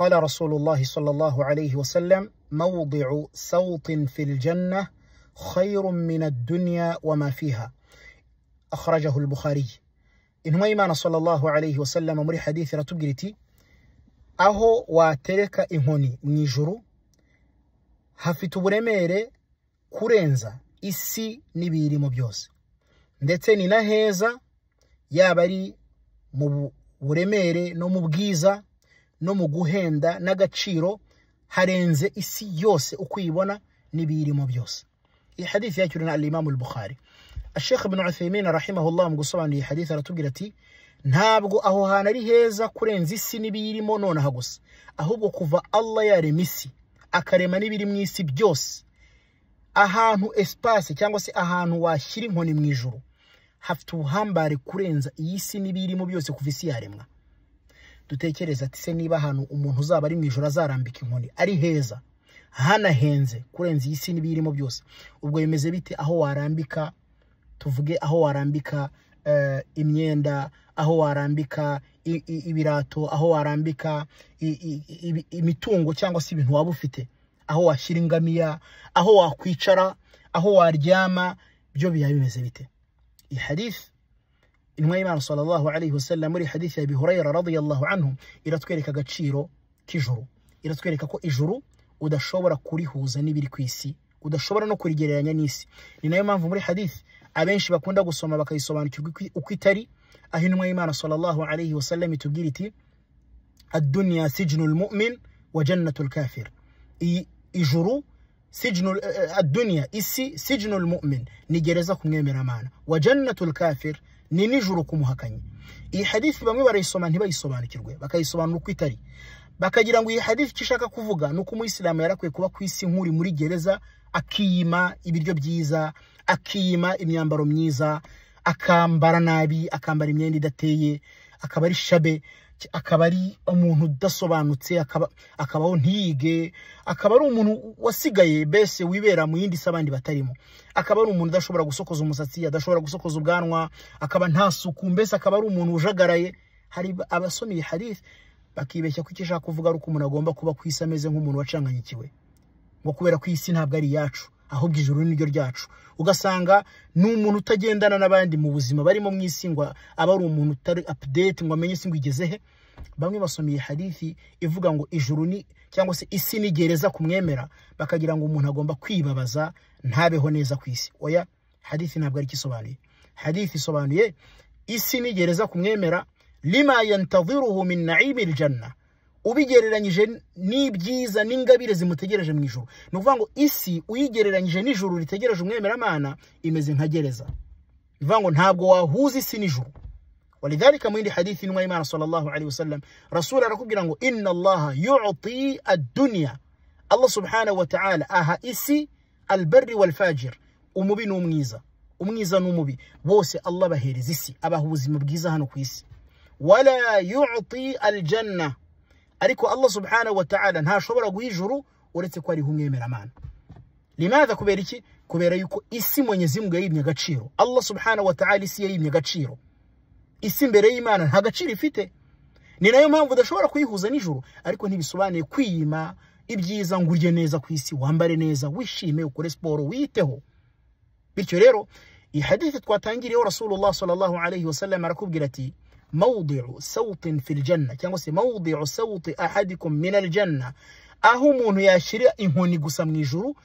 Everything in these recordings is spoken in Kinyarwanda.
قال رسول الله صلى الله عليه وسلم: موضع سوط في الجنة خير من الدنيا وما فيها. أخرجه البخاري. Intumwa y'Imana sallallahu alayhi wasallam muri hadithi iratubwira iti: aho watereka inkoni mu ijuru hafite uburemere kurenza isi n'ibirimo byose, ndetse ni na heza, yaba ari mu buremere no mu bwiza no mu guhenda n'agaciro, harenze isi yose uko uyibona n'ibirimo byose. Iyi hadithi yakiriwe na al-Imam al-Bukhari. Sheikh Ibn Uthaymin rahimahullah mu gusobanura iyi hadithi aratubwira ati: ntabwo aho hantu ari heza kurenza isi n'ibiyirimo nonaha gusa, ahubwo kuva Allah yarema isi akarema n'ibiri mu isi byose, ahantu espace cyangwa se ahantu washyira inkoni mu ijuru hafite ubuhambare kurenza iyi si n'ibirimo byose kuva isi yaremwa. Dutekereza ati: se niba ahantu umuntu uzaba ari mu ijuru azarambika inkoni ari heza hanahenze kurenza iyi si n'ibirimo byose, ubwo bimeze bite aho warambika, tuvuge aho warambika imyenda, aho warambika ibirato, aho warambika imitungo cyangwa se ibintu waba ufite, aho washyira ingamiya, aho wakwicara, aho waryama, byo biba bimeze bite? Iyi hadith, intumwa y'Imana sallallahu alayhi wasallam muri hadith ya Abi Hurayra radiyallahu anhu iratwereka agaciro k'ijuru, iratwereka ko ijuru udashobora kurihuza n'ibiri ku isi, udashobora no kurigereranya n'isi. Ni nayo mpamvu muri hadith abenshi bakunda gusoma bakayisobanukirwa uko itari, aho intumwa y'Imana sallallahu alayhi wasallam itubwira iti: ad-dunya sijnul mu'min wa jannatul kafir. Ijuru sijnul ad-dunya, isi sijnul mu'min, ni gereza ku mwemeramana, wa jannatul kafir, ni nijuru kumuhakanyi. Iyi hadithi bamwe barayisoma ntibayisobanukirwe, bakayisobanura uko itari, bakagira ngo iyi hadithi icyo ishaka kuvuga ni uko umuyisilamu yarakwiye kuba ku isi nk'uri muri gereza, akiyima ibiryo byiza, akiyima imyambaro myiza, akambara nabi, akambara imyenda idateye, akaba ari shabe, akaba ari umuntu udasobanutse, akabaho ntiyige, akaba ari umuntu wasigaye bese wibera mu yindi si abandi batarimo, akaba ari umuntu udashobora gusokoza umusatsi, adashobora gusokoza ubwanwa, akaba nta suku, mbese akaba ari umuntu ujagaraye. Hari abasoma iyi hadith bakibeshya ko icyo ishaka kuvuga ari uko umuntu agomba kuba ku isi ameze nk'umuntu wacanganyikiwe, ngo kubera ko isi ntabwo ari iyacu ahubwo ijuru niryo ryacu. Ugasanga ni umuntu utagendana n'abandi mu buzima barimo mu isi, ngo aba ari umuntu utari update, ngo amenye isi ngo igeze he. Bamwe basoma iyi hadithi ivuga ngo ijuru ni cyangwa se isi ni gereza kumwemera, bakagira ngo umuntu agomba kwibabaza ntabeho neza ku isi. Oya, hadithi ntabwo ari ikisobanuye. Hadithi isobanuye isi ni gereza kumwemera, lima yantadhiruhu min na'imil janna, ubigereranyije n'ibyiza n'ingabire zimutegereje mu ijuru. Ni ukuvuga ngo isi uyigereranyije n'ijuru ritegereje umwemeramana imeze nka gereza. Ni ukuvuga ngo ntabwo wahuza isi n'ijuru. Walidhalika mu yindi hadithi intumwa y'Imana sallallahu alayhi wasallam, Rasul arakubwira ngo inna Allaha yu'ti ad-dunya, Allah subhanahu wa ta'ala aha isi al-barri wal-fajir, umubi n'umwiza, umwiza n'umubi, bose Allah bahereza isi, abaha ubuzima bwiza hano ku isi. Wala yu'ti al-janna, ariko Allah subhanahu wa ta'ala ntashobora guha ijuru uretse ko ariho umwemeramana. Limadha? Kubera iki? Kubera yuko isi Mwenyezi Mungu yayimye agaciro. Allah subhanahu wa ta'ala isi yayimye agaciro. Isi imbere y'Imana nta gaciro ifite. Ni nayo mpamvu udashobora kuyihuza n'ijuru. Ariko ntibisobanuye kwiyima ibyiza ngo urye neza ku isi, wambare neza, wishime, ukore siporo, wiyiteho. Bityo rero iyi hadithi twatangiriyeho, Rasulullah sallallahu alayhi wasallam arakubwira ati: mawdi'u sawtin fil janna, cyangwa se mawdi'u sawti ahadikum min al janna, aho umuntu yashyira inkoni gusa mu ijuru,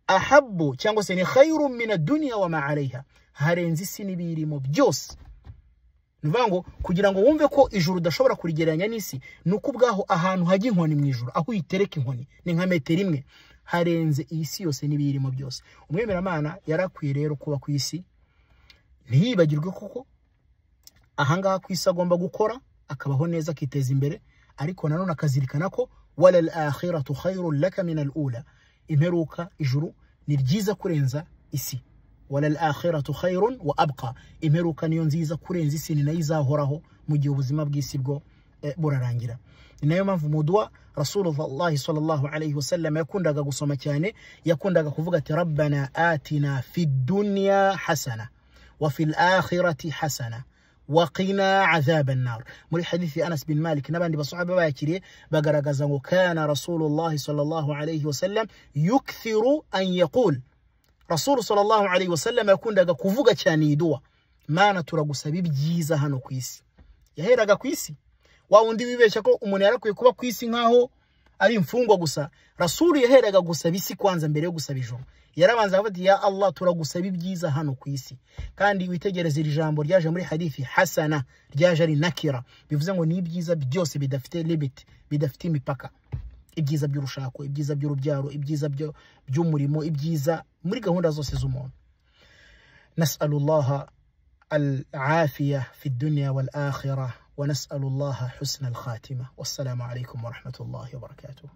ahabbu cyangwa se ni khayrun min ad-dunya wa ma 'alayha, harenze isi n'ibirimo byose. Ni ukuvuga ngo kugira ngo wumve ko ijuru udashobora kurigereranya n'isi, ni uko ubwaho ahantu hajya inkoni mu ijuru, aho uyitereka inkoni ni nka metero imwe, harenze iyi si yose n'ibirimo byose. Umwemeramana yarakwiye rero kuba ku isi, ntiyibagirwe kuko ahangaha ku isi agomba gukora akabaho neza akiteza imbere, ariko nanone akazirikana ko wala al-akhiratu khayrun laka min al-ula, imperuka ijuru ni ryiza kurenza isi. Wala al-akhiratu khayrun wa abqa, imperuka niyo nziza kurenza isi, ni nayo izahoraho mu gihe ubuzima bw'isi bwo burarangira. Ni nayo mpamvu mu dua Rasulullah sallallahu alayhi wasallam yakundaga gusoma cyane, yakundaga kuvuga ati: rabbana atina fid dunya hasana wa fil akhirati hasana Waqina adhaba an-nar. Muri hadithi Anas bin Malik n'abandi basahaba bayakiriye bagaragaza ngo kana Rasulullah sallallahu alayhi wasallam yukthiru an yaqul. Rasul sallallahu alayhi wasallam yakundaga kuvuga cyane iyi dua, Mana turagusaba ibyiza hano ku isi. Yaheraga ku isi. Wa wundi wibeshya ko umuntu yarakwiye kuba ku isi nkaho ari imfungwa gusa, Rasul yaheraga gusaba isi kwanza mbere yo gusaba ijuru. Yarabanza avuga ati ya Allah turagusaba ibyiza hano ku isi. Kandi witegereze iri jambo ryaje muri hadithi hasana, ryaje ari nakira, bivuze ngo ni ibyiza byose bidafite limit, bidafite imipaka. Ibyiza by'urushako, ibyiza by'urubyaro, ibyiza by'umurimo, ibyiza muri gahunda zose z'umuntu. Nas'alullaha al-afiya fi dunya wal akhirah wa nas'alullaha husna al-khatima. Wassalamu alaykum wa rahmatullahi wa barakatuh.